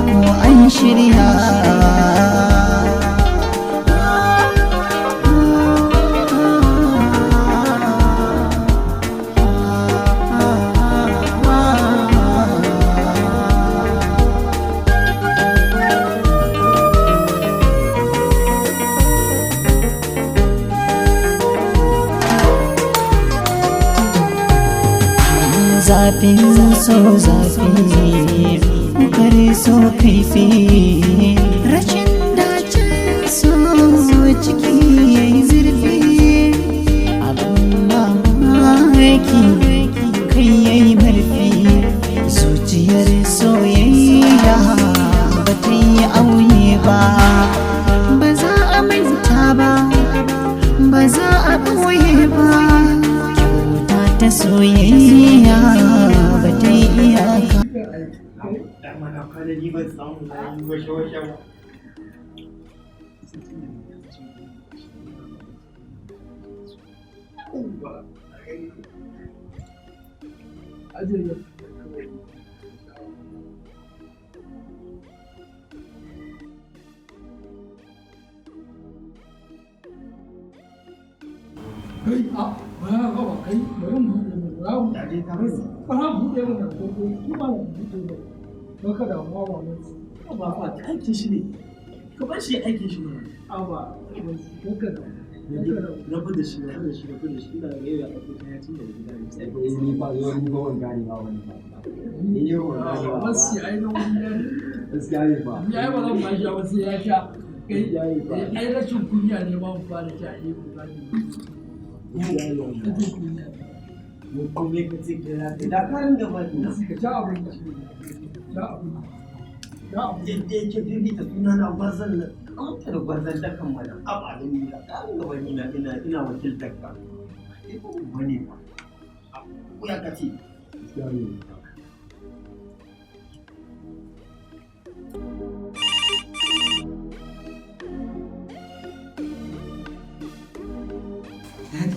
ko an shirya. Zafin so zafi, kare so kaifi, rashin dacin so ciki yayi zurfi. Abin mamaki kai yayi marfi, zuciyar soyayya ba ta yi auye ba. Ba za a manta ba, ba za a ɓoye ba, kyauta ta soyayya ba ta yi iyaka. Dama na kwana ni ban samu na yi washe-washe ba. Yawwa, a gani. Ajiye. Kai, a ba ba ba, kai bari mu buɗe mu ba mu Ya dai ta musu. ba mu buɗe mana ko ko ku ba mu buɗe ba ba ka damuwa ba mu. Ba fa aikin shi ne. Ka bar shi aikin shi ne. A ba ba ka da Rabu da shi, rabu da shi, rabu da shi. Ina ga yau ya ɗauko kaya tun daga gida ne. Sai Ni ba yau, ni ba ban gane ba wani ba. Ni yau ban gane ba. Wasu ai na wani ne. Gaskiya ne ba. Ni ai ba zan ba shi ba sai ya sha. Kai. Gaskiya ne ba. Ai rashin kunya ne ma mu fara sha, eh, mu ba shi. Gaskiya ne. Rashin kunya ne. Mu kome ka ce kira ka da karin da ba ni. Ka sha abinci, sha abinci, sha abinci. Yadda yake fifita suna na gwarzon nan. An da gwarzon dakan mana. Abu da ni da karin gaba ni na ina wakiltar ka. Ai ba mu bane ba. Ko ya ka ce? Gaskiya ne. Daddy.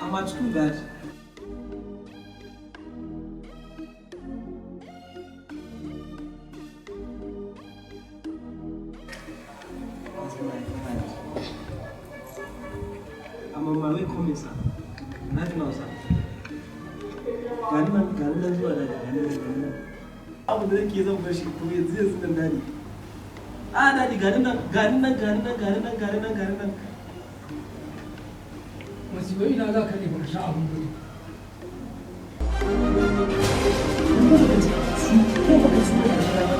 I'm at school, Dad. That's my friend. I'm on my way coming, sir. Nothing else, sir. Gani nan, gani nan zuwa da gani nan, gani nan. Abu da nake zan bar shi to yanzu yanzu nan, Daddy. Ah, Daddy, gani nan, gani nan, gani nan, gani nan, gani nan, gani nan. Wasu bai ina za ka ne baka sha abin ba? Ko baka ci ba ka sha ba.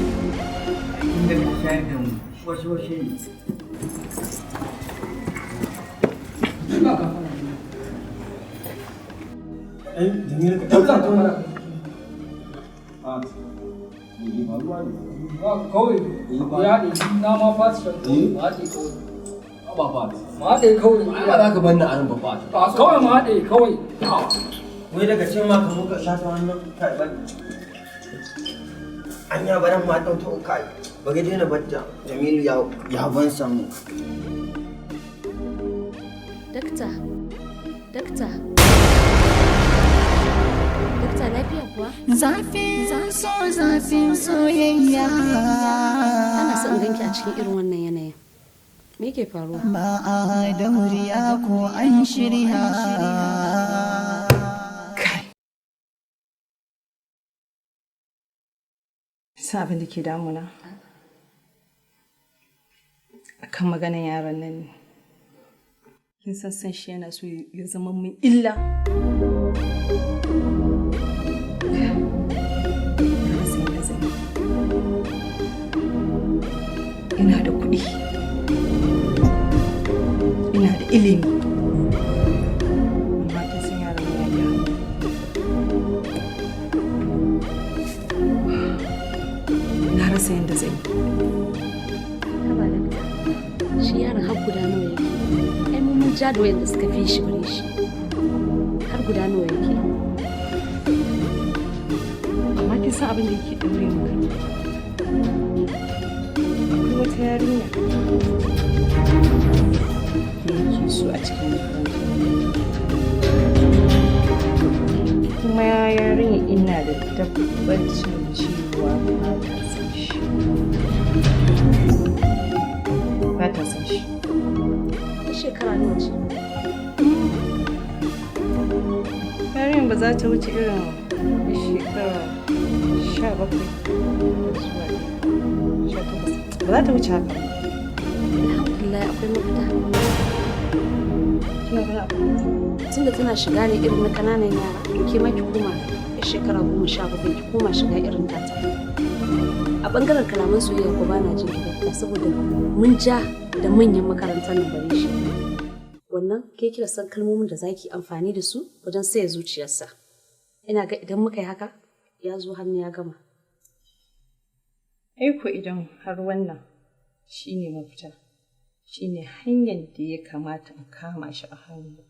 Inda ka shayar da mu washe-washe ne. Ina ka fara. Ai, Jamilu, ka ɗauka ta wani. Ah, ni ba ruwa ne. Ba kawai ya haɗe na ma fasa shan kawai, mu haɗe kawai. Ba ba. Mu haɗe kawai. Ai ba za ka bar ni a nan ba ba. Ba kawai mu haɗe kawai. Wai daga ce ma ka zo ka sha ta wannan kai ba. Anya baran ma ɗauta kai. Bari dai na batta. Jamilu ya ban samu. Dakta, dakta, dakta, lafiya kuwa? Zafin so, zafin soyayya. Ana son in ganki a cikin irin wannan yanayin. Me yake faruwa? Ba a dauriya ko an shirya. Kai. Sa abin da ke damuna. Akan maganan yaron nan ne. Kin san san shi yana so ya zama min illa. Na rasa yadda zan yi. Ina da kuɗi. Ina da ilimi. Amma kin san yaron nan ya. rasa yadda zan yi. Haba dakta, shi yaron har guda nawa yake? Ai mun ja da wayanda suka fi shi bare shi. Har guda nawa yake? Amma kin san abin da yake ɗaure min kai. Akwai wata yarinya da yake so a cikin makaranta. Kuma yarinya ina da tabbacin cewa ba ta san shi. Ba ta san shi. Ta shekara nawa ce? Yarinyar ba za ta wuce irin shekara 17 zuwa 18. Ba za ta wuce haka ba. Alhamdulillah akwai mafita. Kina ganin akwai mafita? Tunda tana shiga ne irin na ƙananan yara, to ke ma ki koma yar shekara 17 ki koma shiga irin tata. A bangaren kalaman soyayya ko bana jin ki dakta saboda mun ja da manyan makarantar nan bare shi. Wannan ke kira san kalmomin da zaki amfani da su wajen saya zuciyarsa. Ina ga idan muka yi haka ya zo hannu ya gama. Ai ko idan har wannan shine mafita, shine hanyar da ya kamata in kama shi a hannu.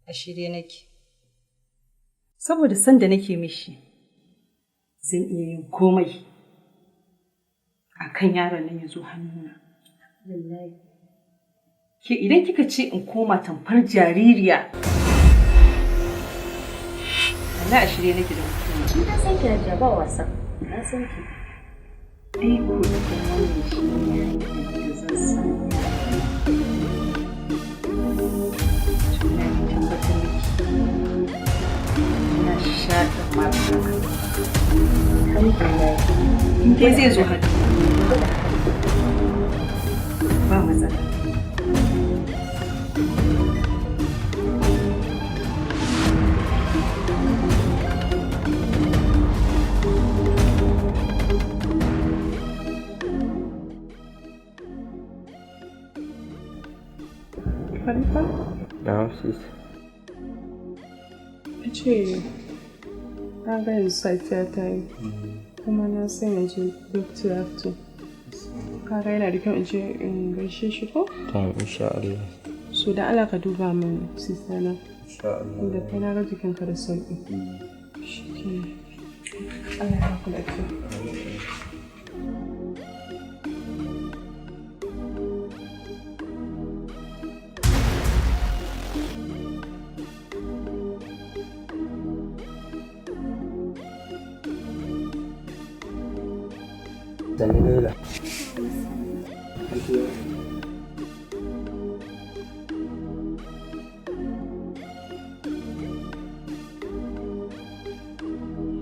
A shirye nake. Saboda san da nake mishi, zan iya yin komai a kan yaron nan ya zo hannuna. Wallahi. Ke idan kika ce in koma tamfar jaririya, Allah a shirye nake da hukuma. Ni na san ki Hajiya ba wasa. Na san ki. Ai ko idan wannan shi ne hanyar da zan samu to na tabbatar miki na sha mara. Alhamdulillah. In dai zai zo hannu. Ba matsala. Khalifa? Na'am sis. Na ce, na ga yanzu safiya ta yi, kuma na san yanzu doctor ya fito. Kaga yana da kyau in je in gaishe shi ko? To insha Allah. So da Allah ka duba min sister na. Insha Allah. Inda kai na ga jikinka da sauƙi. Shikenan. Allah ya baku lafiya. Sannu Laila.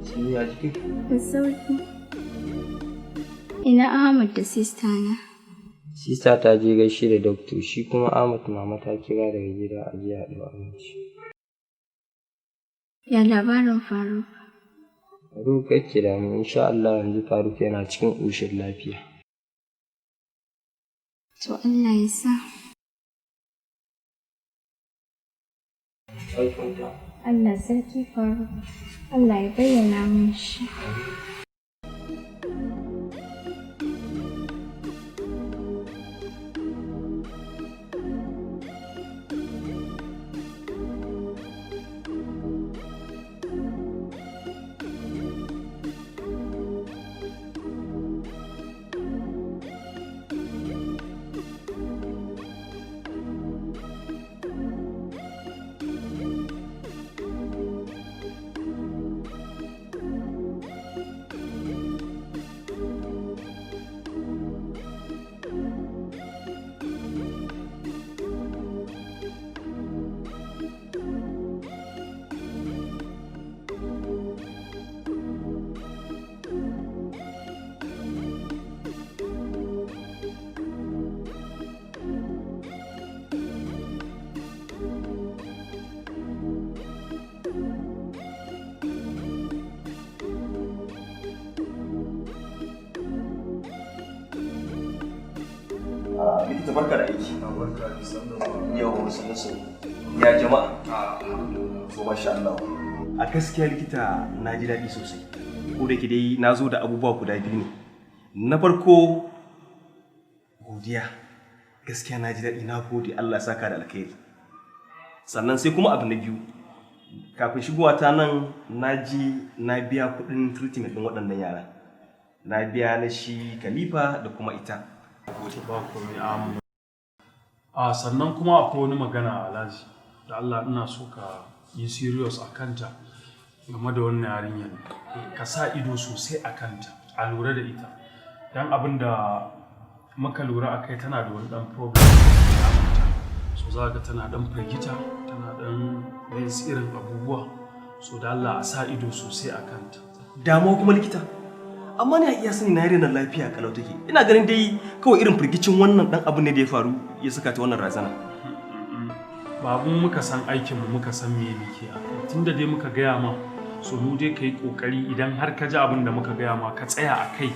Sannu ya jiki? Da sauki. Ina Ahmad da sista na. Sista ta je gaishe da doctor, shi kuma Ahmad mama ta kira daga gida a je a ɗau abinci. Ya labarin Faruk? Faruk kar ki damu, insha Allah yanzu Faruk yana cikin ƙoshin lafiya. To Allah ya sa. Allah sarki Faruk. Allah ya bayyana min shi. Likita, barka da aiki. Yau sannu sannu. Ya jama'a? To masha Allah. A gaskiya likita na ji daɗi sosai. Ko da ke dai na zo da abubuwa guda biyu ne. Na farko, godiya. Gaskiya na ji daɗi, na gode, Allah ya saka da alkhairi. Sannan sai kuma abu na biyu. Kafin shigowa ta nan na ji na biya kuɗin treatment ɗin waɗannan yara. Na biya na shi Khalifa da kuma ita. Ba komai am. A sannan kuma akwai wani magana, Alhaji, da Allah ina so ka yi serious a kanta game da wannan yarinyar. Ka sa ido sosai a kanta, a lura da ita. Dan abin da muka lura a kai, tana da wani dan problem damunta. So za ga tana dan firgita, tana dan yin irin abubuwa. So da Allah a sa ido sosai a kanta. Damuwa kuma, likita? Amma ni a iya sani na yarinyar lafiya kalau take. Ina ganin dai kawai irin firgicin wannan dan abin ne da ya faru ya saka ta wannan razana. Babu, muka san aikinmu, muka san me muke a kai. Tunda dai muka gaya ma, so mu dai ka yi ƙoƙari, idan har ka ji abin da muka gaya ma, ka tsaya a kai.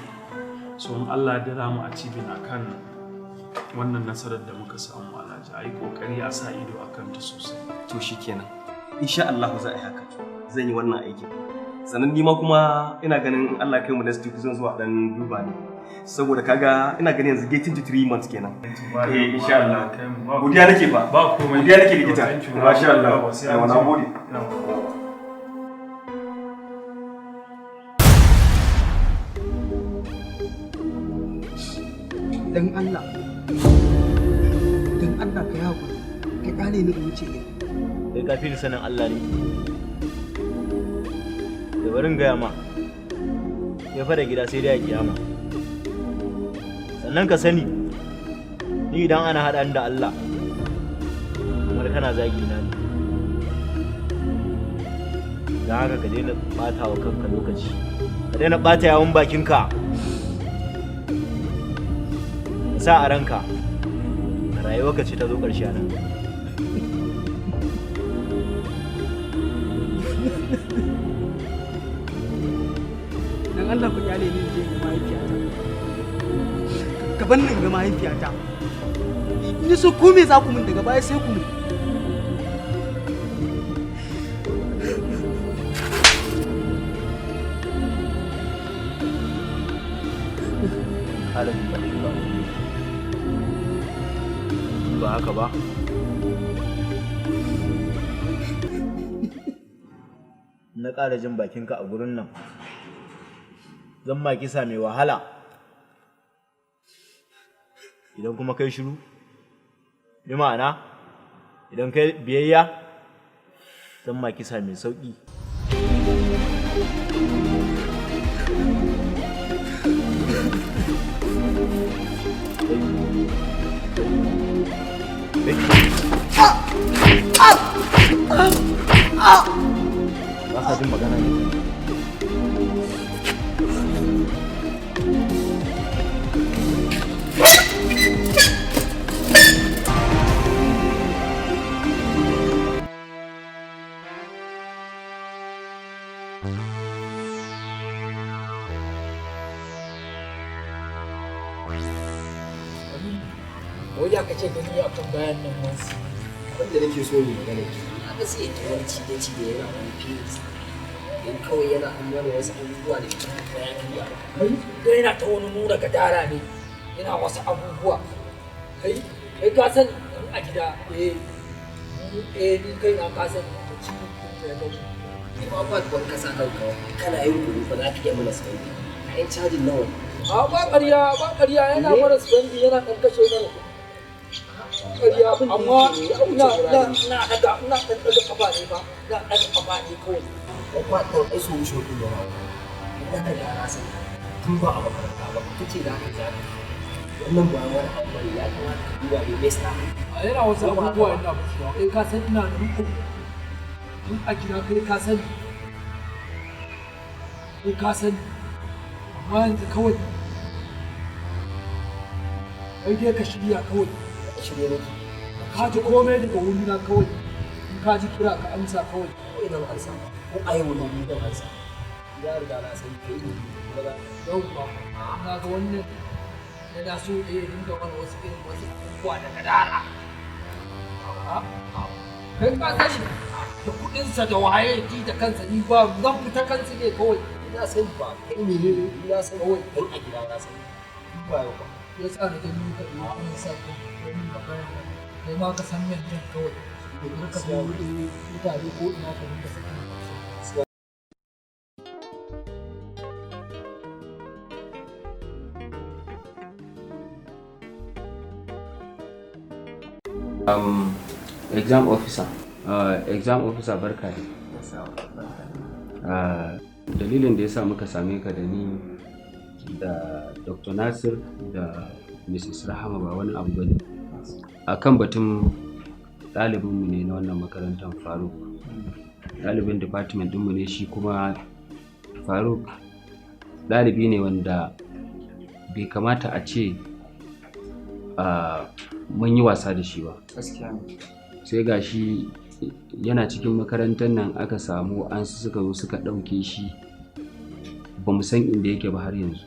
So in Allah da za mu achieving a kan wannan nasarar da muka samu. Alhaji, a yi ƙoƙari a sa ido a kanta sosai. To shikenan. Insha Allah za a yi haka. Zan yi wannan aikin. Sannan ni ma kuma ina ganin in Allah kai mu next week zan zuwa dan duba ne. Saboda kaga ina ganin yanzu getting to 3 months kenan. Eh, insha Allah. Godiya nake fa. Ba komai. Godiya nake, likita. Masha Allah. Yawa, na gode. Dan Allah, dan Allah ka yi hakuri, ka kyale ni in wuce gida. Kai ka fi ni sanin Allah ne? Da barin gaya ma, ya fada gida sai dai a kiyama. Sannan ka sani, ni idan ana haɗa ni da Allah, kamar kana zagi na ne. Don haka ka daina ɓata wa kanka lokaci, ka daina ɓata yawun bakinka. Ka sa a ranka rayuwarka ce ta zo ƙarshe a nan. Dan Allah ku kyale ni in je ga mahaifiyata. Ka bar ni in ga mahaifiyata. In so ko me za ku min daga baya, sai ku min. Halin ba ba ba haka ba. Na ƙara jin bakinka a gurin nan, zan ma kisa mai wahala. Idan kuma kai shiru, bi ma'ana idan kai biyayya, zan ma kisa mai sauƙi. Ba ka jin magana ne? Wai ya kace gani akan bayan nan wasu? Wanda nake so mu magana ke, haka sai ya wani cije cije, yana wani feelings dan kawai yana an mana wasu abubuwa da ke ya karya. Kai da yana ta wani nuna gadara ne, yana wasu abubuwa. Kai kai ka sani in a gida, eh eh, ni kai na ka sani ta ci da ya gani. Kai ma ba wani kasa kanka, kana yin kuɗi ba za ka iya mana sauki a yan cajin nawa? A ba ƙarya, ba ƙarya, yana mana spending, yana ɗan kashe mana kuɗi. Ƙarya, amma ina ina ina daga ina ɗan ɗaga kafa ne ba, ina ɗaga kafa ne kawai. Ba ɗan ai solution ɗin yana wani na riga na sani tun ba a makaranta ba kace za ka ja wannan, ba wani abu bane, ya kamata ka duba bai best. A yana wasu abubuwa ina fuskewa, kai ka san ina da riko tun a gida, kai ka sani, kai ka sani. Amma yanzu kawai kai dai ka shirya kawai. Shirye nake. Ka ji komai daga wurina kawai, in ka ji kira ka amsa kawai. Kawai zan ansa, ko a yau ne zan ansa, ya riga na san kai ne kuma za. Yauwa, na ga wannan yana so ya dinga mana wasu irin wasu abubuwa da gadara. Kai ka sani da kuɗinsa da waye ji da kansa, ni ba zan fita kansu ne kawai. Na sani ba kai ne ne, ni na san kawai dan a gida na sani ba yau ba. Ya sa na janyo ka ɗin ya sa ka yi magana, kai ma ka san yanzu kawai domin ka biyo mutane ko ina ka dinga sakin. Exam officer, exam officer, barka ne. Dalilin da ya sa muka same ka da ni da Dr. Nasir da Mrs. Rahama ba wani abu bane. A kan batun ɗalibinmu ne na wannan makarantar, Faruk. Ɗalibin department ɗinmu ne shi kuma. Faruk ɗalibi ne wanda bai kamata a ce mun yi wasa da shi ba. Sai ga shi yana cikin makarantar nan aka samu an suka zo suka ɗauke shi, ba mu san inda yake ba har yanzu.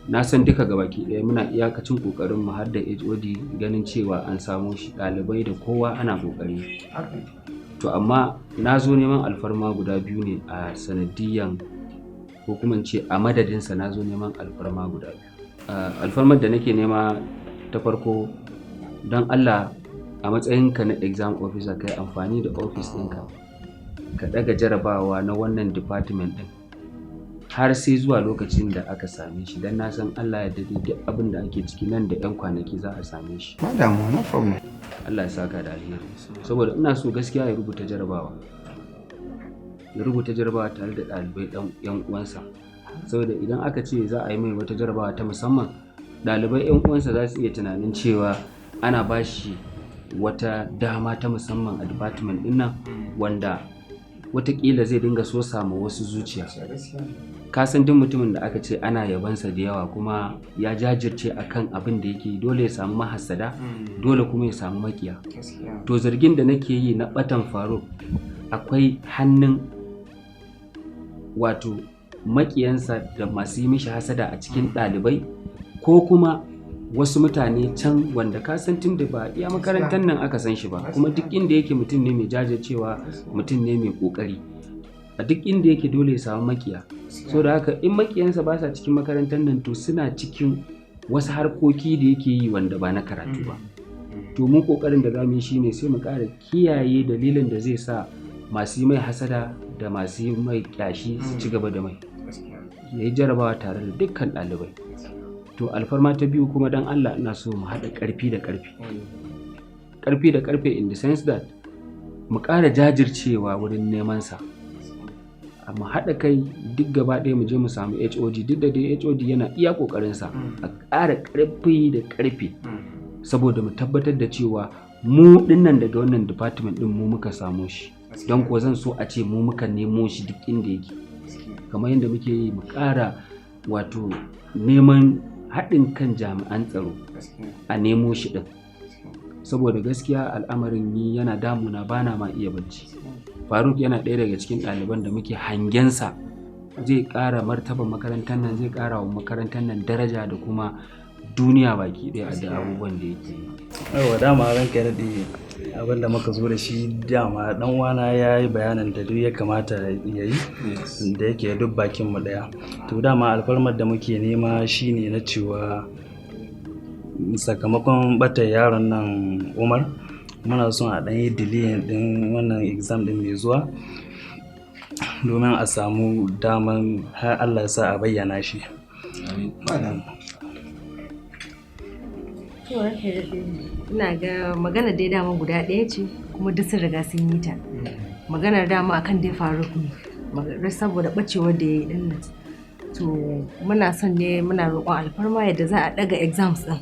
Na san duka gabaki ɗaya muna iyakacin ƙoƙarin mu, har da HOD, ganin cewa an samo shi, ɗalibai da kowa ana ƙoƙari. To amma na zo neman alfarma guda biyu ne a sanadiyan, ko kuma in ce a madadinsa na zo neman alfarma guda biyu. Alfarmar da nake nema ta farko, don Allah a matsayinka na exam officer, kai amfani da office ɗinka ka ɗaga jarabawa na wannan department ɗin har sai zuwa lokacin da aka same shi, don na san Allah ya dade duk abin da ake ciki, nan da 'yan kwanaki za a same shi. Ba damuwa, no problem. Allah ya saka da alheri. Saboda ina so gaskiya ya rubuta jarabawa, ya rubuta jarabawa tare da ɗalibai ɗan 'yan uwansa, saboda idan aka ce za a yi mai wata jarabawa ta musamman, ɗalibai 'yan uwansa za su iya tunanin cewa ana ba shi wata dama ta musamman a department ɗin nan, wanda watakila zai dinga so samu wasu zuciya. Ka san duk mutumin da aka ce ana yabansa da yawa kuma ya jajirce akan abin da yake, dole ya samu mahassada, dole kuma ya samu makiya. To zargin da nake yi na batan Faruk, akwai hannun wato makiyansa da masu yi mishi hasada a cikin ɗalibai, ko kuma wasu mutane can wanda ka san tun da ba iya makarantar nan aka san shi ba, kuma duk inda yake mutum ne mai jajircewa, mutum ne mai kokari, a duk inda yake dole ya samu makiya. So da haka in makiyansa ba sa cikin makarantar nan, to suna cikin wasu harkoki da yake yi wanda ba na karatu ba. To mu kokarin da zamu yi shine sai mu ƙara kiyaye dalilin da zai sa masu yi mai hasada da masu yi mai kyashi su ci gaba da mai, ya yi jarabawa tare da dukkan ɗalibai. To alfarma ta biyu kuma, don Allah ina so mu haɗa ƙarfi da ƙarfi, ƙarfi da ƙarfe, in the sense that mu ƙara jajircewa wurin neman sa, mu haɗa kai duk gaba ɗaya mu je mu samu HOD. Duk da dai HOD yana iya ƙoƙarinsa, a ƙara ƙarfi da ƙarfe saboda mu tabbatar da cewa mu ɗinnan daga wannan department ɗin mu muka samo shi, don kuwa zan so a ce mu muka nemo shi duk inda yake. Kamar yadda muke yi, mu ƙara wato neman haɗin kan jami'an tsaro a nemo shi ɗin, saboda gaskiya al'amarin ni yana damuna, bana ma iya bacci. Faruk yana ɗaya daga cikin ɗaliban da muke hangensa zai ƙara martaba makarantar nan, zai ƙara wa makarantar nan daraja da kuma duniya baki ɗaya da abubuwan da yake yi. Yauwa, dama ranka ya daɗe, abin da muka zo da shi dama dan uwana ya yi bayanin da duk ya kamata ya yi, da yake duk bakin mu ɗaya. To dama alfarmar da muke nema shine na cewa sakamakon ɓata yaron nan Umar, muna son a ɗan yi delay ɗin wannan exam ɗin mai zuwa domin a samu daman har Allah ya sa a bayyana shi. To ranka ya daɗe, ina ga magana dai dama guda ɗaya ce, kuma duk sun riga sun yi ta. Maganar dama akan dai Faruk ne, saboda ɓacewar da ya yi ɗin nan. To muna son ne, muna roƙon alfarma yadda za a ɗaga exams ɗin,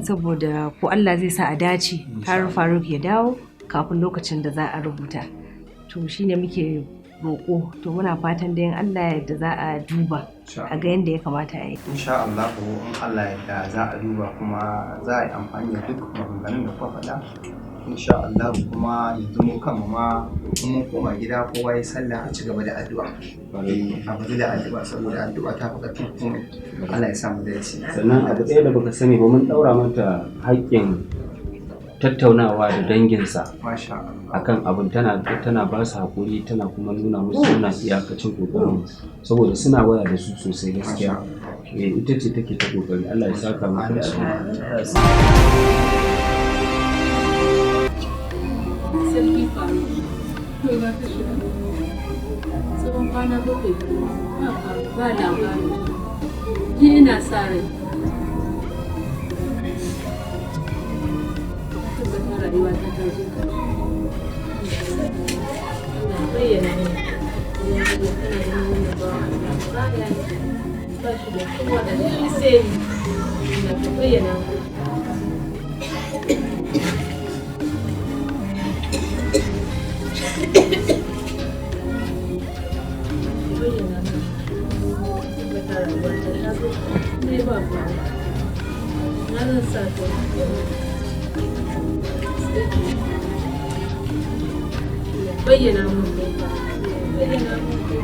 saboda ko Allah zai sa a dace har Faruk ya dawo kafin lokacin da za a rubuta. To shine muke roƙo. To muna fatan da in Allah yadda za a duba a ga yadda ya kamata a yi. Insha Allah, in Allah yadda za a duba, kuma za a yi amfani da duk maganganun da kuka faɗa. Insha Allah. Kuma yanzu mu kanmu ma in mun koma gida, kowa ya sallah, a ci gaba da addu'a. A bazu da addu'a, saboda addu'a ta fi ƙarfin komai. Allah ya sa mu dace. Sannan abu ɗaya da baka sani ba, mun ɗaura mata haƙƙin tattaunawa da danginsa Masha Allah. akan abin, tana ba su hakuri, tana kuma nuna musu suna iyakacin kokarin, saboda suna waya da su sosai gaskiya. Eh, ita ce take ta kokari. Allah ya saka maka da alheri. Sarki Faruk, to za ka shiga. Tsawon kwana 7 kuma ba Faruk ba labari. Ni ina sa rai. Na tabbata rayuwa ta ta zo ƙarshe. Allah ya bayyana ni. Ya Allah, kana ganin wannan bawan Allah baya ba shi da kowa daga shi sai ni. Allah ka bayyana mu. Bayyana mu. Tabbata rayuwa ta ta zo ƙarshe. Ne ba faru. Na zan sa ta. Bayyana mun kai, bayyana mun kai.